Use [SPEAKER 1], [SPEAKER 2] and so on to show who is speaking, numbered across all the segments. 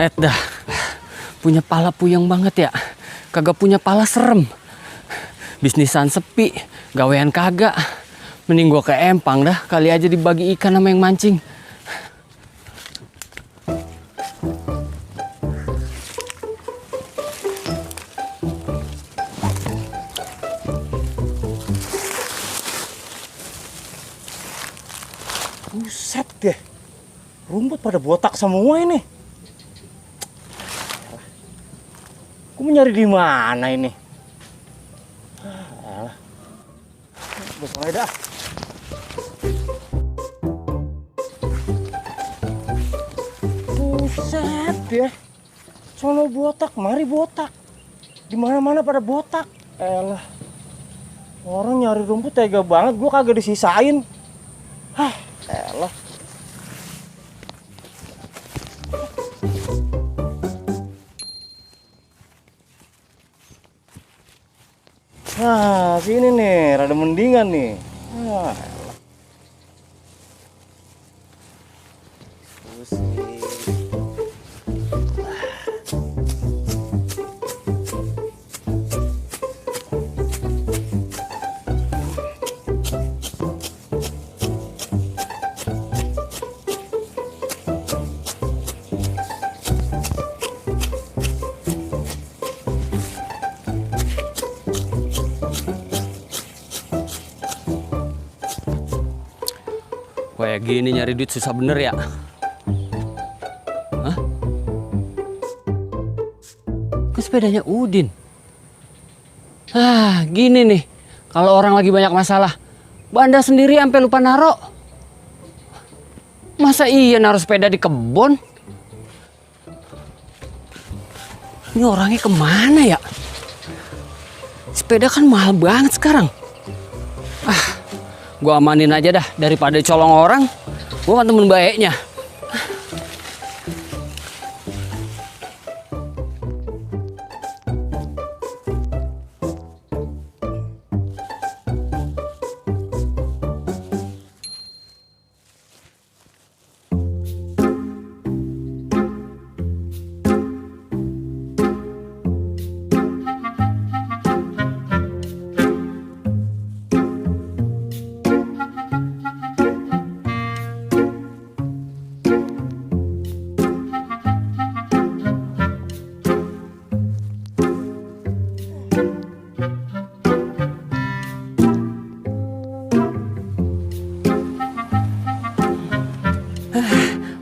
[SPEAKER 1] Dah, punya pala puyeng banget ya. Kagak punya pala serem. Bisnisan sepi, gawean kagak. Mending gua ke empang dah, kali aja dibagi ikan sama yang mancing.
[SPEAKER 2] Buset deh, rumput pada botak semua ini. Aku mau nyari di mana ini? Alah, besok aja dah. Buset deh, sono botak, mari botak. Di mana-mana pada botak. Elah, orang nyari rumput tega banget, gua kagak disisain. Hah, elah. Nah, sini nih, rada mendingan nih. Nah, elah. Pusing.
[SPEAKER 1] Kayak gini nyari duit susah bener ya. Hah? Ke sepedanya Udin. Gini nih. Kalau orang lagi banyak masalah, Banda sendiri sampai lupa naro. Masa iya naruh sepeda di kebun? Ini orangnya kemana ya? Sepeda kan mahal banget sekarang. Gua amanin aja dah daripada colong orang. Gua kan temen baiknya.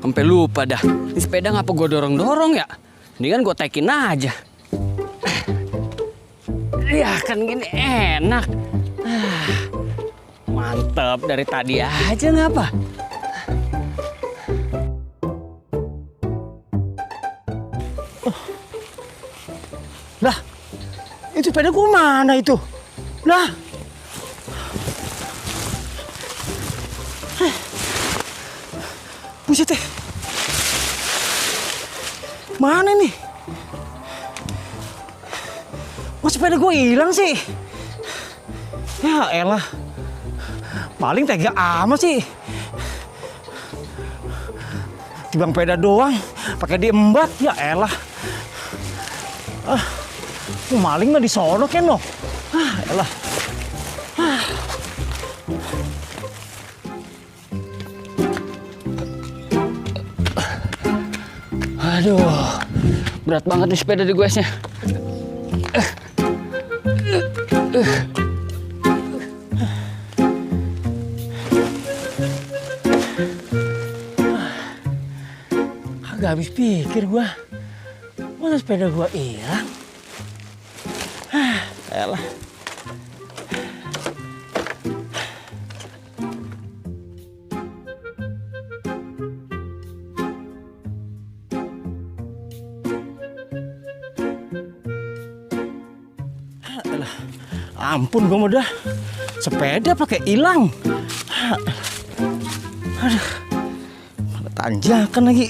[SPEAKER 1] Sampai lupa dah. Ini sepeda ngapa gue dorong-dorong ya? Ini kan gue tekin aja. Ya kan gini enak. Mantep, dari tadi aja ngapa?
[SPEAKER 2] Lah, itu sepeda gua mana itu? Lah. Buset deh. Mana nih? Kok sepeda gue hilang sih? Ya elah. Paling tega amat sih. Tibang sepeda doang, pakai diembat, ya elah. Maling mah di sono kan lo. Elah.
[SPEAKER 1] Aduh, berat banget nih sepeda di goesnya.
[SPEAKER 2] Kagak habis pikir gua. Masa sepeda gua hilang? Elah. Ampun, gue udah sepeda pakai hilang. Aduh, mana tanjakan lagi.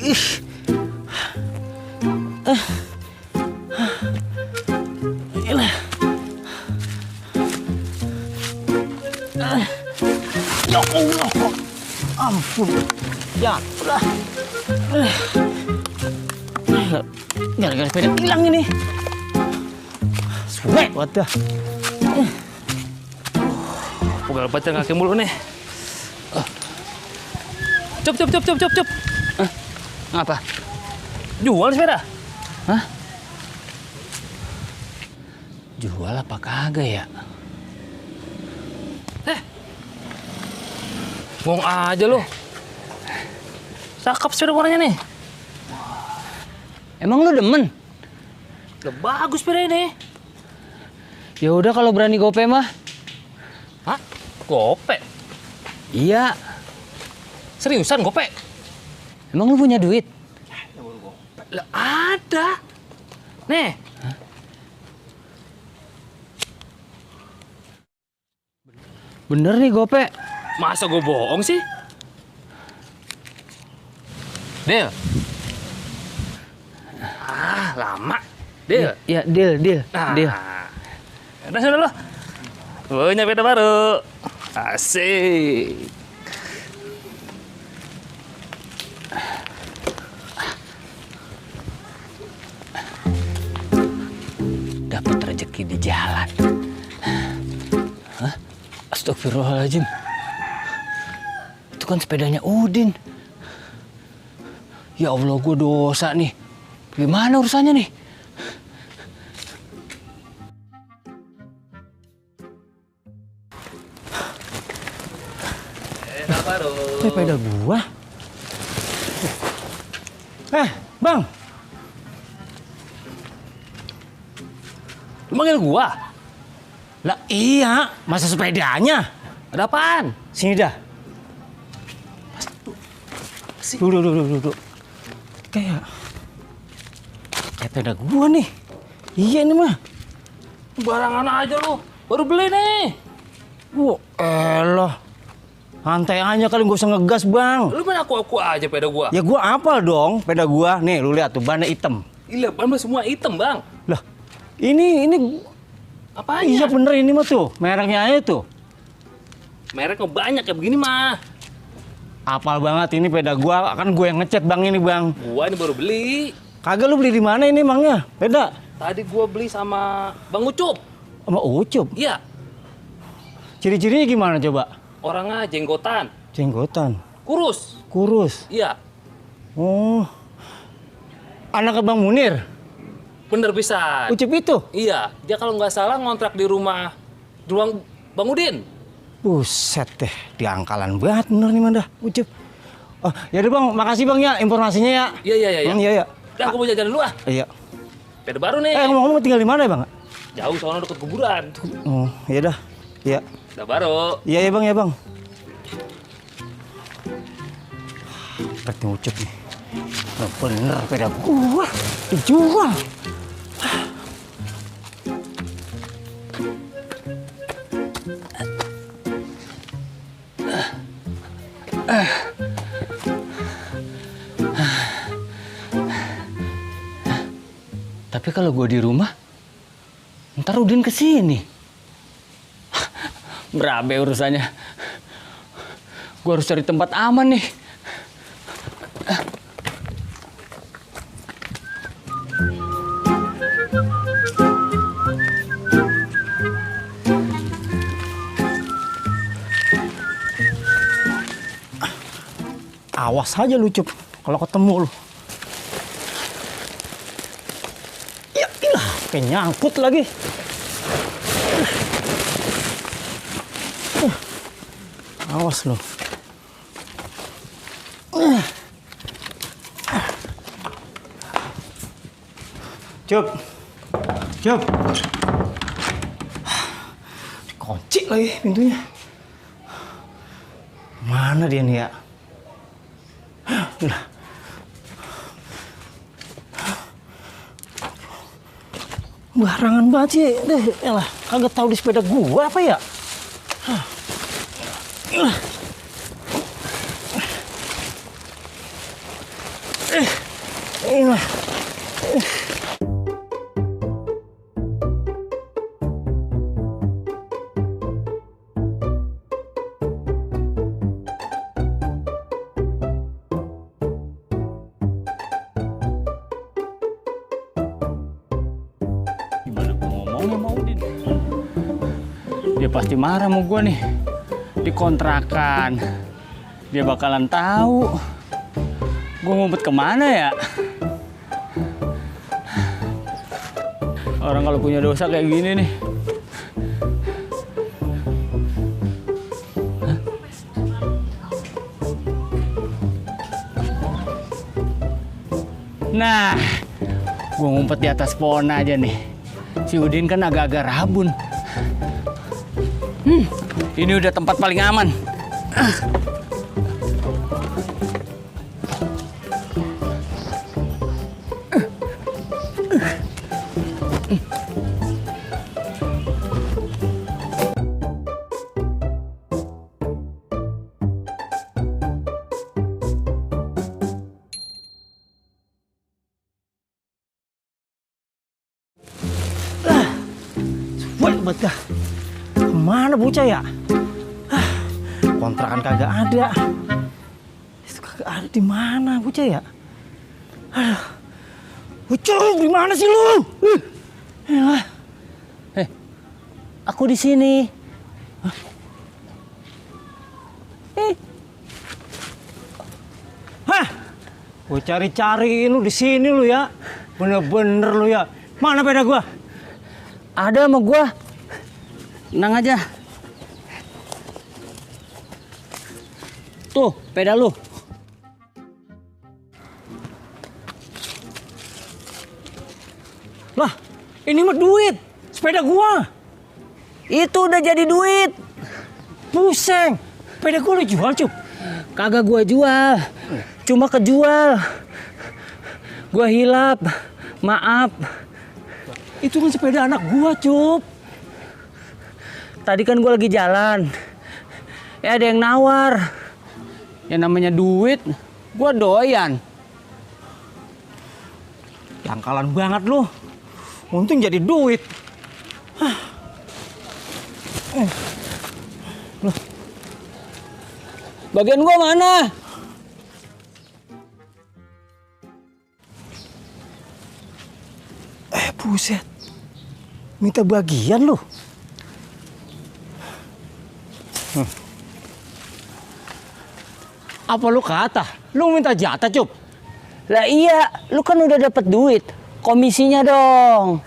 [SPEAKER 2] Ilah. Ya Allah, ampun. Ya, udah. Gara-gara sepeda hilang ini. Suek buat dah.
[SPEAKER 3] Pegal pacar kaki mulu nih. Cep.
[SPEAKER 1] Ngapa?
[SPEAKER 3] Jual sepeda.
[SPEAKER 1] Hah? Jual apa kagak ya?
[SPEAKER 3] Ngomong aja lo. Cakep sepeda warnanya nih.
[SPEAKER 1] Emang lu demen?
[SPEAKER 3] Udah bagus sepeda ini.
[SPEAKER 1] Ya udah kalau berani gope mah.
[SPEAKER 3] Hah? Gope?
[SPEAKER 1] Iya.
[SPEAKER 3] Seriusan gope?
[SPEAKER 1] Emang lu punya duit?
[SPEAKER 3] Lah ada. Nih.
[SPEAKER 1] Bener nih gope.
[SPEAKER 3] Masa gue bohong sih? Del. Lama. Del.
[SPEAKER 1] Ya, deal. Deal.
[SPEAKER 3] Udah sana lo. Punya sepeda baru. Asik.
[SPEAKER 1] Dapat rezeki di jalan. Hah? Astagfirullahaladzim. Itu kan sepedanya Udin. Ya Allah, gue dosa nih. Gimana urusannya nih?
[SPEAKER 2] Sepeda gua. Bang.
[SPEAKER 3] Lu manggil gua?
[SPEAKER 2] Lah iya, masa sepedanya?
[SPEAKER 3] Ada apaan?
[SPEAKER 2] Sini dah. Duduk. Kayak sepeda gua nih. Iya ini mah.
[SPEAKER 3] Barangan aja lu. Baru beli nih.
[SPEAKER 2] Elah. Santai aja kali, gak usah ngegas, Bang.
[SPEAKER 3] Lu main aku aja sepeda gua.
[SPEAKER 2] Ya gua apal dong sepeda gua. Nih, lu lihat tuh bannya hitam.
[SPEAKER 3] Gila, ban semua hitam, Bang.
[SPEAKER 2] Lah, ini
[SPEAKER 3] Apanya?
[SPEAKER 2] iya bener ini mah tuh. Mereknya aja tuh.
[SPEAKER 3] Merek mah banyak kayak begini mah.
[SPEAKER 2] Apal banget ini sepeda gua, kan gue yang ngecat, Bang, ini, Bang.
[SPEAKER 3] Gua ini baru beli.
[SPEAKER 2] Kagak, lu beli di mana ini emangnya? Sepeda
[SPEAKER 3] Tadi gua beli sama Bang Ucup.
[SPEAKER 2] sama Ucup.
[SPEAKER 3] Iya.
[SPEAKER 2] Ciri-cirinya gimana coba?
[SPEAKER 3] Orangnya jenggotan,
[SPEAKER 2] Jenggotan,
[SPEAKER 3] kurus.
[SPEAKER 2] kurus.
[SPEAKER 3] Iya.
[SPEAKER 2] Oh. Anak Bang Munir.
[SPEAKER 3] Bener pisan.
[SPEAKER 2] Ucup itu.
[SPEAKER 3] Iya, dia kalau nggak salah ngontrak di rumah Bang Udin.
[SPEAKER 2] Buset deh, diangkalan banget bener nih Manda, Ucup. Oh, ya udah Bang, makasih Bang ya informasinya ya.
[SPEAKER 3] Iya.
[SPEAKER 2] Iya.
[SPEAKER 3] Udah, aku mau jalan dulu ah.
[SPEAKER 2] Iya.
[SPEAKER 3] Sepeda baru nih.
[SPEAKER 2] Ngomong-ngomong tinggal di mana ya Bang?
[SPEAKER 3] Jauh soalnya deket kuburan.
[SPEAKER 2] Oh, iya dah. Iya.
[SPEAKER 3] Udah baru.
[SPEAKER 2] Iya ya Bang, ya Bang. Pet Ucup nih. Nah, bener sepeda gua dijual.
[SPEAKER 1] Tapi kalau gue di rumah, ntar Udin kesini. Berabe urusannya. Gue harus cari tempat aman nih.
[SPEAKER 2] Awas aja lu, Cup, kalau ketemu lu. Ya ilah, kayak nyangkut lagi. Awas lu. Cup. Dikunci lagi pintunya. Mana dia nih ya? Lah. Barangan banget sih. Deh, elah, kagak tahu di sepeda gua apa ya? Ilah.
[SPEAKER 1] Dia pasti marah sama gue nih. Di kontrakan. Dia bakalan tahu. Gue ngumpet kemana ya? Orang kalau punya dosa kayak gini nih. Nah, gue ngumpet di atas pohon aja nih. Si Udin kan agak-agak rabun. Ini udah tempat paling aman.
[SPEAKER 2] Buat dah. Kemana bocah ya? Kontrakan kagak ada. Itu kagak ada di mana bocah ya? Aduh. Bocah, di mana sih lu?
[SPEAKER 1] Aku di sini.
[SPEAKER 2] Hah? Gue cari-cariin lu di sini lu ya. Bener-bener lu ya. Mana sepeda gua?
[SPEAKER 1] Ada sama gua. Tenang aja. Tuh, sepeda lu.
[SPEAKER 2] Lah, ini mah duit. Sepeda gua.
[SPEAKER 1] Itu udah jadi duit.
[SPEAKER 2] Pusing. Sepeda gua lu jual, Cup.
[SPEAKER 1] Kagak gua jual. Cuma kejual. Gua hilap. Maaf.
[SPEAKER 2] Itu kan sepeda anak gua, Cup.
[SPEAKER 1] Tadi kan gua lagi jalan. Ya ada yang nawar. Ya namanya duit, gua doyan.
[SPEAKER 2] Langkalan banget lu. Untung jadi duit.
[SPEAKER 1] Loh. Bagian gua mana?
[SPEAKER 2] Buset. Minta bagian lu. Apa lu kata? Lu minta jatah, Cup?
[SPEAKER 1] Lah iya, lu kan udah dapet duit. Komisinya dong.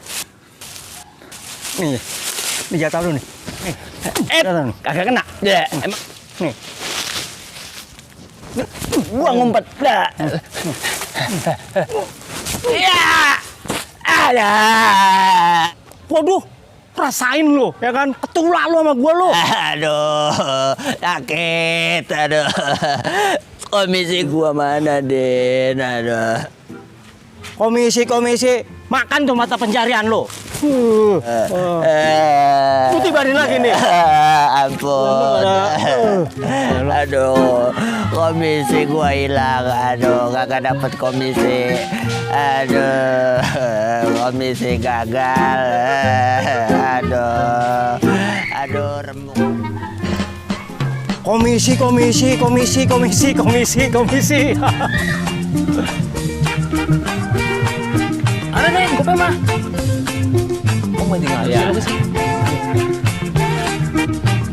[SPEAKER 2] Nih, ini jatah lu nih. Nih. Jatah nih.
[SPEAKER 1] Kagak kena. Ya, emang.
[SPEAKER 2] Nih.
[SPEAKER 1] Gua ngumpet. Dah. Ya. Ada.
[SPEAKER 2] Waduh, rasain lu, ya kan? Ketulak lu sama gua lu.
[SPEAKER 1] Aduh, sakit. Aduh. Komisi gua mana, Den? Aduh.
[SPEAKER 2] Komisi. Makan tuh mata pencarian lu. Lu tibarin lagi nih.
[SPEAKER 1] Ampun. Aduh, komisi gua hilang. Aduh, kagak dapet komisi. Aduh, komisi gagal. Aduh, remuk.
[SPEAKER 2] Komisi.
[SPEAKER 3] Ada nih, kopi mah.
[SPEAKER 2] Kok main tinggal
[SPEAKER 1] Ya.
[SPEAKER 2] aja sih?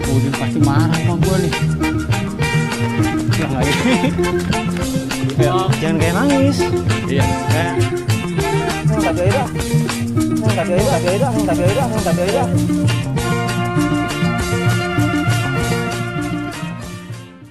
[SPEAKER 1] Udin pasti marah sama gua nih.
[SPEAKER 2] Jangan kayak nangis.
[SPEAKER 1] Iya.
[SPEAKER 2] Yang tak gairah.